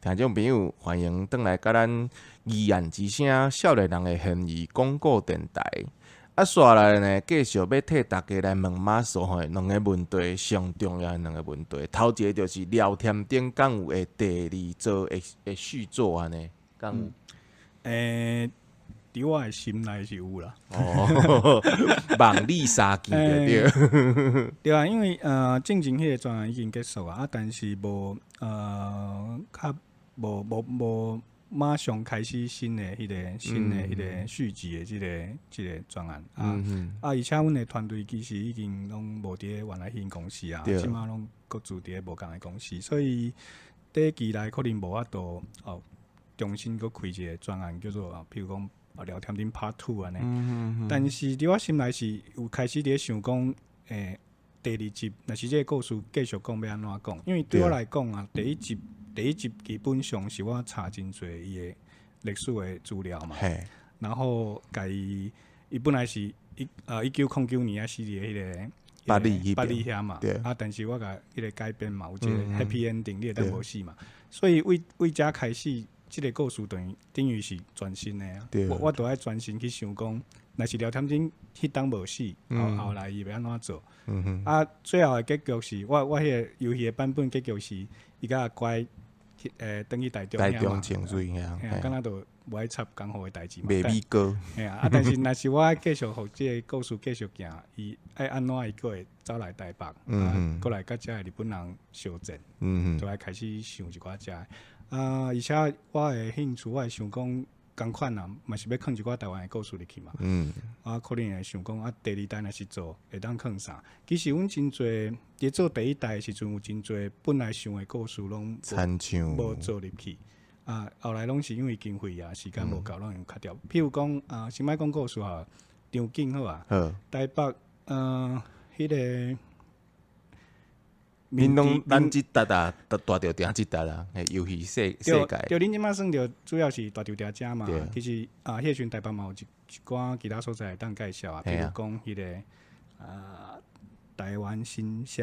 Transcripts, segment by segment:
聽眾朋友，歡迎轉來佮咱議案之聲少年人的懸疑廣播電台。啊，紲來呢，繼續欲替大家來問馬謖吼，兩个問題，上重要的兩个問題。頭一个就是廖添丁敢有會第二做的續作按呢？敢有？佇我的心內是有啦。哦，望你三見就對。對啊，因為進前彼个專案已經結束啊，啊，但是無較無無無馬上開始新的彼個續集的這個專案啊。啊，而且阮的團隊其實已經攏無佇咧原來彼間公司啊，這馬攏各自佇咧無仝的公司，所以短期內可能無法度哦，重新閣開一個專案叫做啊，譬如講啊，廖添丁 Part Two 按呢。但是佇我心內是有開始佇咧想講，第二集若是這個故事繼續講欲按怎講？因為對我來講啊，第一集基本上是我查真濟伊的歷史的資料嘛，然後共伊伊本來是1909年啊死佇彼個八里八里遐嘛，啊，但是我共彼個改編嘛，有一個 happy ending，你會當無死嘛，所以為為遮開始，這個故事等於是全新的啊，我都愛全新去想講，若是廖添丁彼當無死，後後來伊欲按怎做？啊，最後的結局是我彼個遊戲的版本結局是伊共阿乖轉去台中台中清水遐，敢若就無愛插江湖的代誌嘛。袂美哥。嘿啊，啊，但是若是我愛繼續予這個故事繼續行，伊愛按怎伊閣會走來台北，啊，閣來佮遮的日本人相戰，就愛開始想一寡遮。啊，而且我的興趣，我會想講仝款啊，嘛是欲囥一寡台灣的故事入去嘛。啊，可能會想講啊，第二代若是做會當囥啥？其實阮真濟佇做第一代的時陣，有真濟本來想的故事攏無做入去。啊，後來攏是因為經費啊、時間無夠，攏用卡掉。譬如講啊，先莫講故事哈，場景好啊。台北彼個。恁攏咱這搭啊，大大稻埕這搭啊，遊戲世界。對，恁這馬算著主要是大稻埕遮嘛。其實啊，彼時陣台北嘛有一寡其他所在會當介紹啊，比如講彼個啊，台灣新社、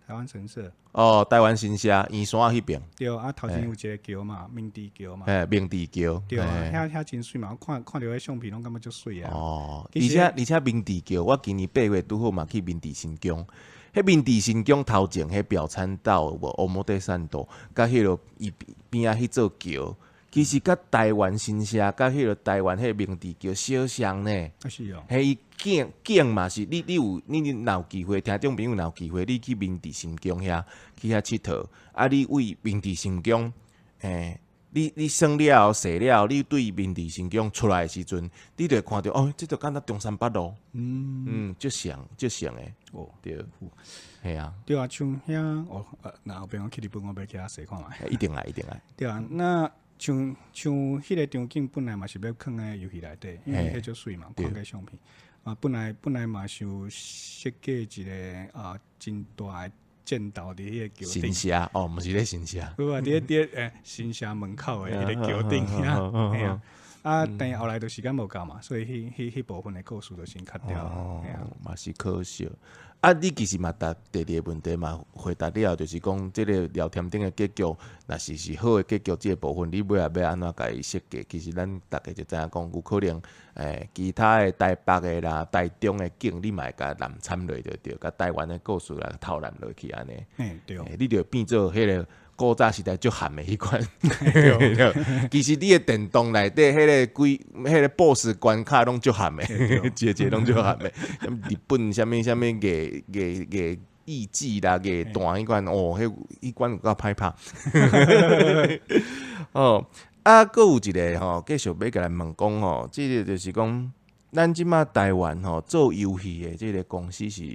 台灣神社。哦，台灣神社，圓山彼邊。對啊，頭前有一个橋嘛，明治橋嘛。嘿，明治橋。對啊，遐真媠嘛，我看看著彼相片攏感覺足媠啊。哦，而且明治橋，我今年8月拄好嘛去明治神宮。彼明治神宮頭前，彼表參道有無？表參道，佮彼个伊邊仔彼座橋，其實佮台灣神社，佮彼个台灣彼明治橋相像呢。啊是哦。彼伊景景嘛是，你若有機會，聽眾朋友若有機會，你去明治神宮遐去遐𨑨迌，啊，你為明治神宮，你耍了後、踅了後，你對明治神宮出來的時陣，你就會看著哦，這就敢若中山北路，嗯，足像足像的，對，嘿啊，對啊，像遐哦，若後邊我去日本，我欲去遐踅看覓。一定愛，一定愛。對啊，那像彼个場景本來嘛是欲囥佇遊戲內底，因為彼足媠嘛，看個相片。啊，本來嘛是有設計一个啊，真大的戰鬥佇彼个橋頂。神社哦，毋是咧神社。有啊，佇咧神社門口的彼个橋頂遐，嘿啊。啊，但是後來就時間無夠嘛，所以彼部分的故事就先卡掉。哦，嘛是可惜。啊，你其實嘛，答第二个問題嘛，回答了，就是講這个廖添丁的結局，若是好的結局，這个部分你尾仔欲按怎共伊設計？其實咱逐家就知影講，有可能其他的台北的啦、台中的景，你嘛會共攬摻落就對，共台灣的故事來偷攬落去按呢。嘿，對。你就變做彼个古早時代足譀的彼款。其實你的電動內底彼个鬼、彼个 BOSS 關卡攏足譀的，一个一個攏足譀的。日本啥物啥物藝藝伎啦、藝旦彼款，哦，彼款有夠歹拍。哦，啊，閣有一个吼，繼續欲共來問講吼，這个就是講，咱這馬台灣吼做遊戲的這个公司是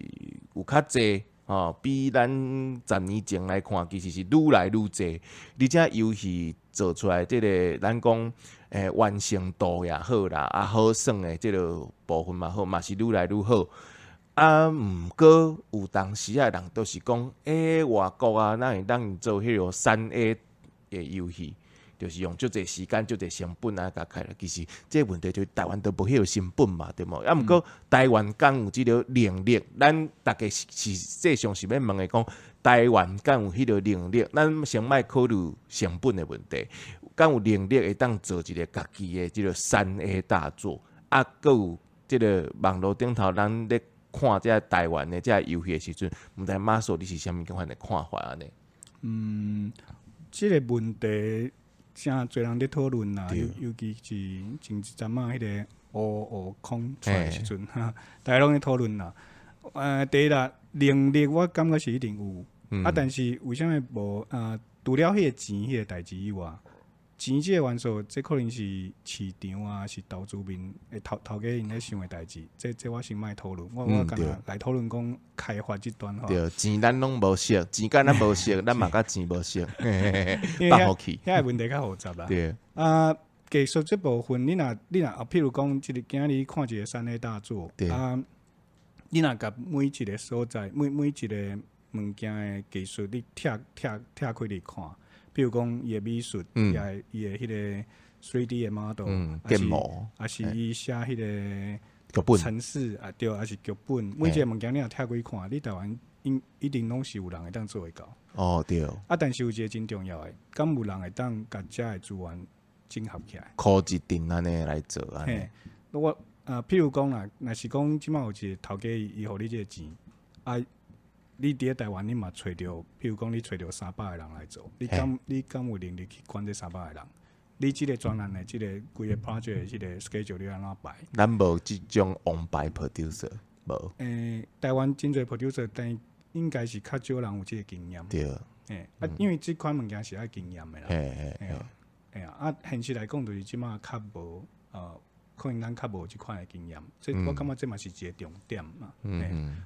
有較濟。吼，比咱10年前來看，其實是愈來愈濟，而且遊戲做出來這个，咱講完成度也好啦，啊好耍的這个部分嘛好，嘛是愈來愈好。啊，毋過有當時仔人都是講，外國啊，哪會當做彼个3A 的遊戲，就是用足濟時間、足濟成本啊，共開來。其實這個問題就是台灣都無彼个成本嘛，對無？啊，毋過台灣敢有這个能力，咱逐家實際上是欲問的講，台灣敢有彼個能力？咱先莫考慮成本的問題，敢有能力會當做一個家己的這個3A 大作？啊，閣有這個網路頂頭，咱咧看這個台灣的這個遊戲的時陣，毋知馬索你是啥物款的看法按呢？嗯，這個問題誠濟人咧討論啦，尤其是前一陣仔彼個烏悟空出來的時陣，哈，大家攏咧討論啦。第一啦，能力我感覺是一定有，啊，但是為啥物無啊？除了彼個錢彼個代誌以外，錢這個元素，這可能是市場啊，是投資面的頭頭家𪜶咧想的代誌。這我先莫討論，我干焦來討論講開發這端吼。對，錢咱攏無熟，錢佮咱無熟，咱嘛佮錢無熟，放予去。遐個問題較複雜啦。啊，技術這部分，你若啊，譬如講，這個今日看一個3A 大作，啊，你若共每一個所在，每一個物件的技術，你拆開來看，比如講伊的美術，伊的彼個 3D 的 model，建模，抑是伊寫彼個劇本程式啊，對，抑是劇本，每一個物件你若拆開看，你台灣應一定攏是有人會當做會到。哦，對。啊，但是有一個真重要的，敢有人會當共遮的資源整合起來？箍一陣按呢來做按呢。我啊，譬如講啦，若是講這馬有一個頭家伊予你這個錢，啊，你佇咧台灣你嘛揣著，譬如講你揣著300個人來做，你敢有能力去管這三百個人？你這個專案的這個規個 project 的這個 schedule 你按怎排？咱無這種王牌 producer，無。台灣真濟 producer，但應該是較少人有這個經驗。欸，啊，因為這款物件是愛經驗的啦。嘿啊，啊，現實來講，就是這馬較無，可能咱較無這款的經驗，這我感覺這嘛是一個重點嘛。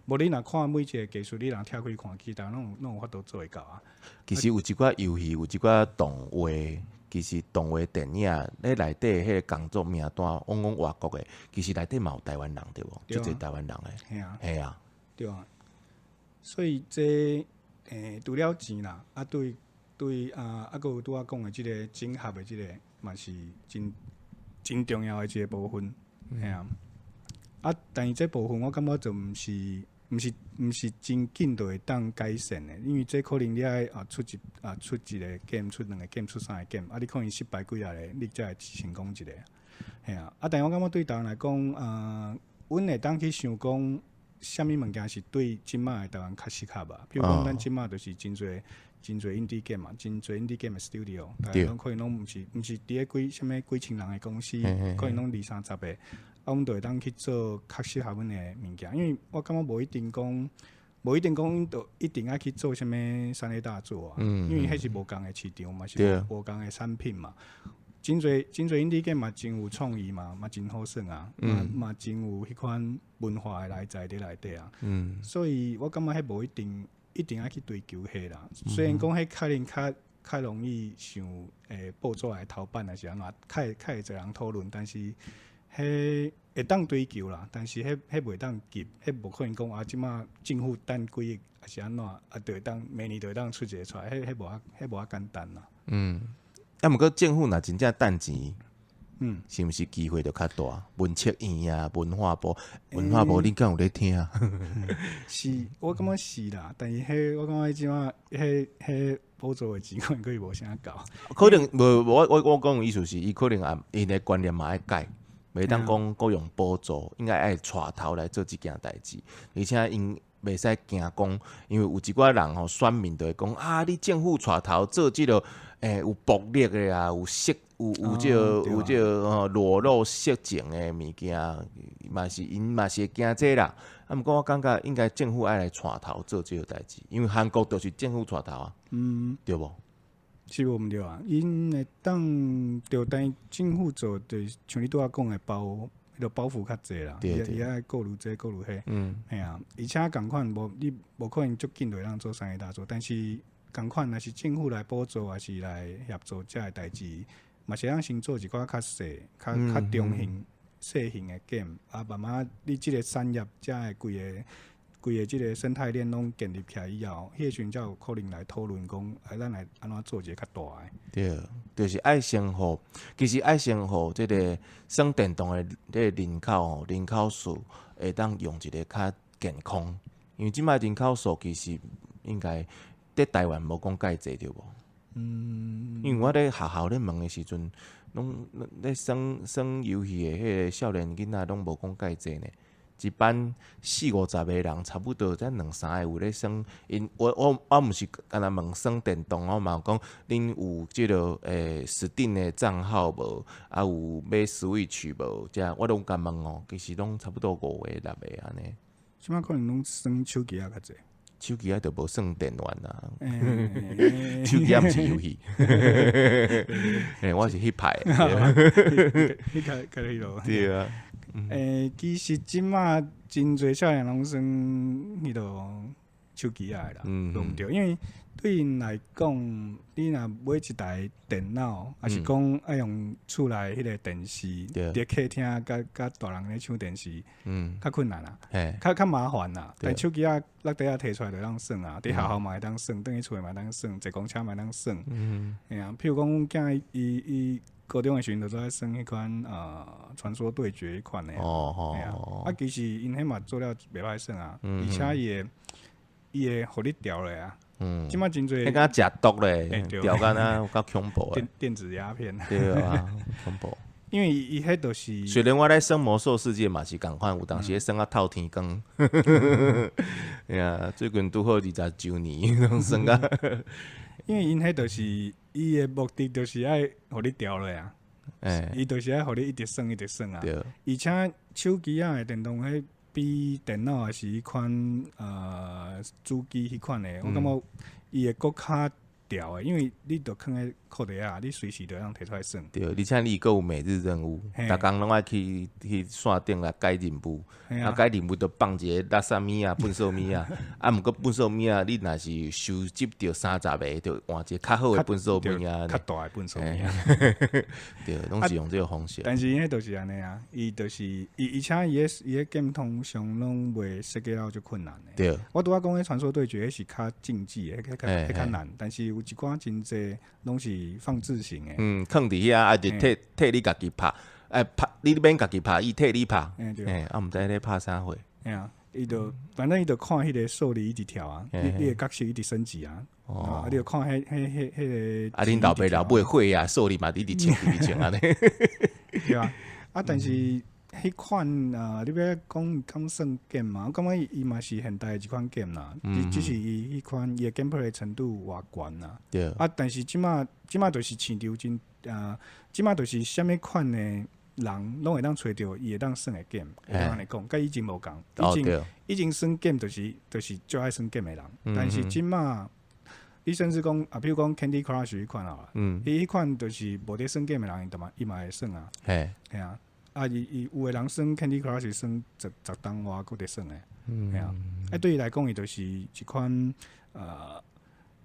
無你若看每一個技術，你若拆開看，其實攏有法度做會到啊。其實有一寡遊戲，有一寡動畫，其實動畫電影咧內底彼個工作名單，往往外國的，其實內底嘛有台灣人對無？足濟台灣人的。嘿啊。嘿啊。對啊。所以這除了錢啦，啊對對啊，啊閣有拄仔講的這個整合的這個，嘛是真真重要的一個部分，嘿啊。啊，但是這部分我感覺就毋是真緊就會當改善的，因為這可能你愛啊出一個 game，出兩個 game，出三個 game，啊你可能失敗幾仔个，你才會成功一個。嘿啊，啊，但是我感覺對台灣來講，阮會當去想講，啥物物件是對這馬的台灣較適合啊？比如講，咱這馬就是真濟真濟 indie game 嘛，真濟 indie game 的 studio，逐家攏可能攏毋是佇咧幾啥物幾千人的公司，可能攏二三十个，啊，阮就會當去做較適合阮的物件，因為我感覺無一定講，阮就一定愛去做啥物3A 大作啊，因為彼是無仝的市場嘛，是無仝的產品嘛。真濟真濟 indie game 嘛，真有創意嘛，嘛真好耍啊，嘛真有彼款文化的內在佇內底啊。所以我感覺彼無一定一定愛去追求彼啦。雖然講彼可能較容易上報紙的頭版，還是按怎，較會濟人討論，但是彼會當追求啦，但是彼袂當急，彼無可能講啊，這馬政府等幾億，抑是按怎，啊，就會當明年就會當出一個出來，彼無遐簡單啦。嗯，啊，毋過政府若真正擲錢，是毋是機會就較大？文策院啊，文化部，文化部，你敢有咧聽？是，我感覺是啦，但是彼我感覺這馬彼補助的錢可能閣無啥夠。可能無，我講的意思是，伊可能也𪜶的觀念嘛愛改，袂當講閣用補助，應該愛帶頭來做這件代誌，而且𪜶袂使驚講，因為有一寡人吼，選民就會講啊，你政府帶頭做這個，有暴力的啊，有色有這個有這個吼裸露色情的物件，嘛是𪜶嘛是會驚這啦。啊，毋過我感覺應該政府愛來帶頭做這個代誌，因為韓國就是政府帶頭啊，對無？是無毋對啊，𪜶會當著但政府做，就是像你拄仔講的包，彼個包袱較濟啦，伊愛顧慮這顧慮彼，嘿啊，而且仝款無你無可能足緊就會當做3A 大作，但是仝款若是政府來補助，抑是來協助這个代誌，嘛是會當先做一寡較細、較中型、細型的 game，啊，慢慢你這個產業才會規個這個生態鏈攏建立起來以後，彼個時陣才有可能來討論講，啊，咱來按怎做一個較大的。對，就是愛先予，其實愛先予這個耍電動的這個人口吼，人口數會當用一個較健康，因為這擺人口數其實應該佇台灣無講蓋濟對無？因為我咧學校咧問的時陣，攏咧耍耍遊戲的彼个少年囡仔攏無講蓋濟呢。一班四五十个人，差不多才兩三个有咧耍。𪜶我毋是干焦問耍電動，我嘛有講恁有這个Steam 的帳號無？啊有買 Switch 無？遮我攏共問哦，其實攏差不多五個六个按呢。這擺可能攏耍手機仔較濟。手機仔就無算電玩啊，手機仔毋是遊戲。我是彼派的。彼較較彼落。對啊。其實這馬真濟少年攏耍彼落手機仔的啦，對毋對？因為對𪜶來講，你若買一台電腦，抑是講愛用厝內彼个電視，佇客廳佮佮大人咧搶電視，較困難啊，較較麻煩啦。但手機仔落地仔提出來就會當耍啊，佇學校嘛會當耍，轉去厝嘛會當耍，坐公車嘛會當耍。嘿啊，譬如講，阮囝伊伊高中的時陣就做愛耍彼款傳說對決彼款的。嘿啊，啊，其實𪜶彼嘛做了袂歹耍啊，而且伊會予你牢咧啊。這馬真濟。彼敢食毒咧，牢敢若有夠恐怖的。電子鴉片。對啊，恐怖。因為伊彼就是。雖然我咧耍魔獸世界嘛是仝款，有當時咧耍甲透天光。嘿啊，最近拄好20週年，攏耍甲。因為𪜶彼就是伊的目的，就是愛予你牢落啊。伊就是愛予你一直耍，一直耍啊。而且手機仔的電動彼比電腦抑是彼款主機彼款的，我感覺伊會閣較牢的，因為你就囥佇褲袋仔，你隨時就會當提出來耍。對，而且你閣有每日任務，逐工攏愛去去線頂來解任務，啊解任務就放一个垃圾物仔、糞埽物仔，啊毋過糞埽物仔，你若是收集著30个，就換一个較好的糞埽物仔。較大的糞埽物仔。對，攏是用這个方式。但是彼就是按呢啊，伊就是伊，而且伊的 game 通常攏袂設計到足困難的。我拄仔講彼傳說對決，彼是較競技的，彼較彼較難，但是有一寡真濟攏是放置型的。嗯，囥佇遐啊，就替替你家己拍，哎拍你免家己拍，伊替你拍。對。啊，毋知咧拍啥貨。嘿啊，伊就反正伊就看彼个數字一直跳啊，你的角色一直升級啊。啊，你就看彼彼彼彼个。啊，恁老爸老母的血壓數字嘛，一直穿一直穿按呢。對啊，啊，但是彼款啊，你欲講敢算 game 嘛？我感覺伊嘛是現代的一款 game 啦，只是伊彼款伊的 gameplay 程度偌懸啦。啊，但是這馬就是市場真啊，這馬就是啥物款的人攏會當揣著伊會當耍的 game，會當按呢講，佮以前無仝。以前耍 game 就是足愛耍 game 的人，但是這馬你甚至講啊，比如講 Candy Crush 彼款啊，伊彼款就是無佇耍 game 的人，伊嘛伊嘛會耍啊。嘿啊。啊！伊伊有的人耍 Candy Crush 耍10冬外閣佇耍的，嘿啊！啊，對伊來講，伊就是一款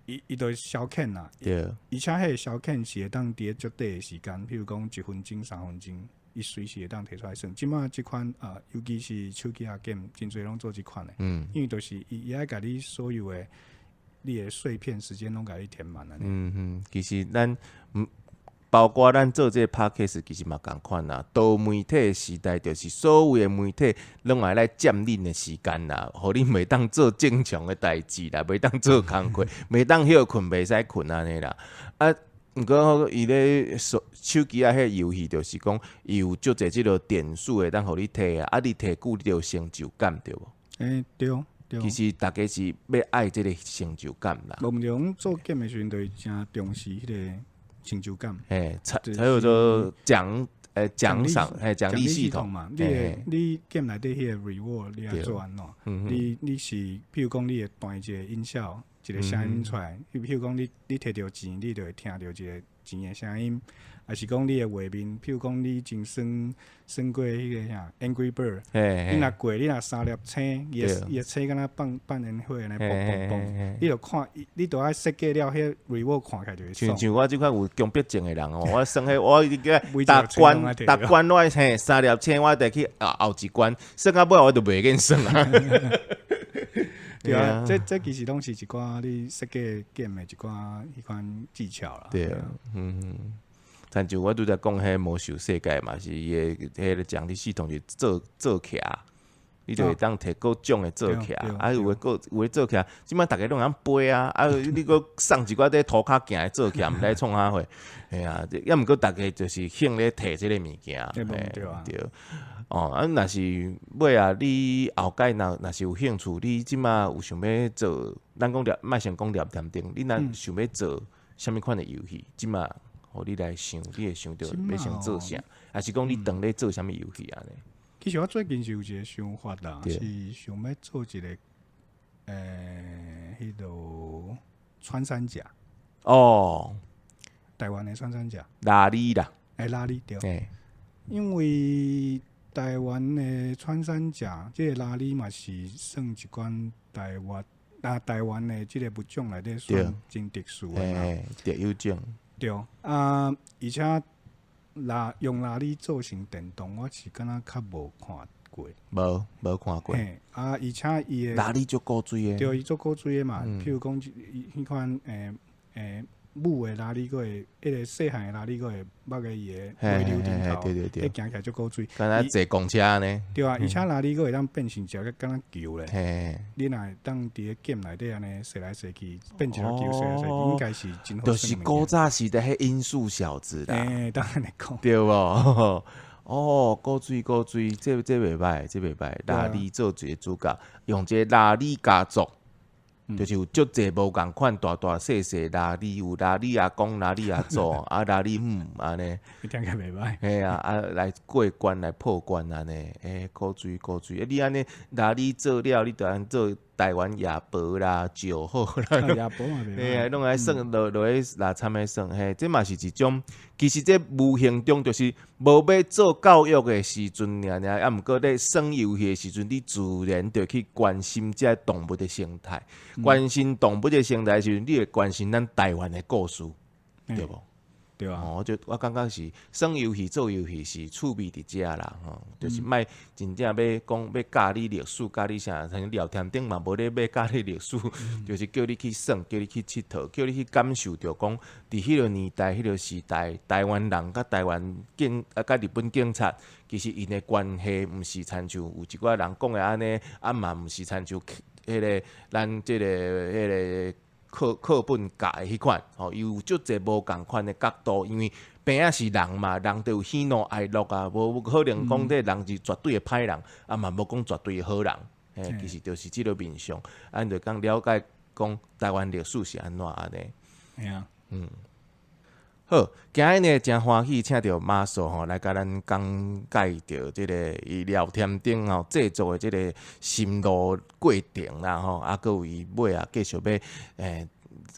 伊就消遣啦。而且彼个消遣是會當佇咧足短的時間，譬如講1分鐘、3分鐘，伊隨時會當提出來耍。這馬這款尤其是手機仔 game，真濟攏做這款的。因為就是伊伊愛共你所有的你的碎片時間攏共你填滿。嗯嗯，其實咱毋。包括咱做這个 podcast 其實嘛仝款啦。多媒體時代就是所有的媒體攏愛來佔恁的時間啦，予恁袂當做正常的代誌啦，袂當做工課，袂當歇睏，袂使睏按呢啦。啊，毋過伊咧手機仔彼个遊戲就是講，伊有足濟這个點數會當予你提啊，啊，你提久你就有成就感對無？欸，對。對。其實逐家是欲愛這个成就感啦。無毋對，阮做 game 的時陣，就是誠重視彼个成就感。嘿，才有做獎賞，嘿，獎勵系統嘛。你會你 game 內底彼个 reward 你愛做按怎？你是譬如講，你會彈一個音效，一個聲音出來。譬如講，你提著錢，你就會聽著一個錢的聲音。抑是講你的畫面，譬如講你以前耍耍過彼个啥 Angry Bird，你若過你若三粒星，伊的星敢若放放煙火按呢，嘣嘣嘣，你就看，你著愛設計了，彼 reward 看起來就會爽。像像我這款有強迫症的人哦，我耍彼我一個逐關逐關我嘿三粒星，我得去後一關，耍到尾我就袂瘾耍啊。對啊，這其實攏是一寡你設計 game 的一寡彼款技巧啦。對啊，嗯。親像我拄才講彼魔獸世界嘛，是伊的彼个獎勵系統是做做起來，你就會當提各種的做起來，啊有的閣有的做起來，這擺逐家攏會曉飛啊，啊你閣送一寡佇塗跤行的做起來，毋知創啥貨，嘿啊，抑毋過逐家就是興咧提這个物件，對。哦，啊，若是尾啊，你後擺若是有興趣，你這馬有想欲做，咱講廖，莫先講廖添丁，你若想欲做啥物款的遊戲，這馬予你來想，你會想著欲先做啥，抑是講你當咧做啥物遊戲按呢？其實我最近是有一個想法啦，是想欲做一個，彼落穿山甲。台灣的穿山甲。鯪鯉啦。欸，鯪鯉對。因為台灣的穿山甲，這个鯪鯉嘛是算一款台灣啊，台灣的這个物種內底算真特殊的嘛。特有種。對啊，而且用鯪鯉做成電動，我是敢若較無看過。無看過。嘿，啊，而且伊的鯪鯉足古錐的。對，伊足古錐的嘛。譬如講，彼款母的鯪鯉，閣會彼个細漢的鯪鯉，閣會目个伊的尾流頂頭，彼行起來足古錐。敢若坐公車按呢。對啊，而且鯪鯉閣會當變成一个敢若球咧。你若會當佇咧劍內底按呢踅來踅去，變一個球踅來踅去，應該是真好。就是古早時代彼音速小子啦。欸，當按呢講。對無？哦，古錐古錐，這袂䆀，這袂䆀。鯪鯉做一个主角，用這个鯪鯉家族。就是有足濟無仝款大大細細鯪鯉，有鯪鯉阿公、鯪鯉阿祖，啊鯪鯉母按呢。聽起來袂䆀。嘿啊，啊來過關來破關按呢，欸，古錐古錐，欸，你按呢鯪鯉做了，你著按做台灣夜婆啦、石虎啦，夜婆嘛袂䆀。嘿啊，攏愛算落落去來參咧算，嘿，這嘛是一種，其實這無形中就是無欲做教育的時陣爾爾，啊毋過咧耍遊戲的時陣，你自然就去關心這動物的生態，關心動物的生態時陣，你會關心咱台灣的故事，對無？對啊。哦，就我感覺是耍遊戲做遊戲是趣味佇遮啦，吼，就是莫真正欲講欲教你歷史，教你啥，像廖添丁嘛無咧欲教你歷史，就是叫你去耍，叫你去𨑨迌，叫你去感受著講，佇彼个年代、彼个時代，台灣人佮台灣警啊佮日本警察，其實𪜶的關係毋是親像有一寡人講的按呢，啊嘛毋是親像彼个咱這个彼个課本教的彼款，吼，伊有足濟無仝款的角度，因為邊仔是人嘛，人就有喜怒哀樂啊，無可能講這人是絕對的歹人，啊嘛無講絕對的好人，嘿，其實就是這个面向，咱就講了解講台灣歷史是按怎按呢？嘿啊，好，今日呢誠歡喜請著馬素吼來共咱講解著這个伊廖添丁吼製作的這个心路過程啦吼，啊，閣有伊尾啊繼續欲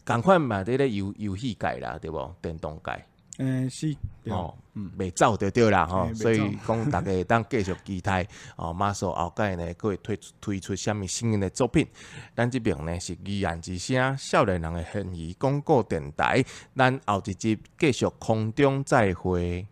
仝款嘛佇咧遊戲界啦，對無？電動界。欸，是，哦，袂走就對啦吼，所以講逐家會當繼續期待哦，馬素後蓋呢，閣會推出啥物新的作品。咱這爿呢是議案之聲，少年人的懸疑廣播電台。咱後一集繼續空中再會。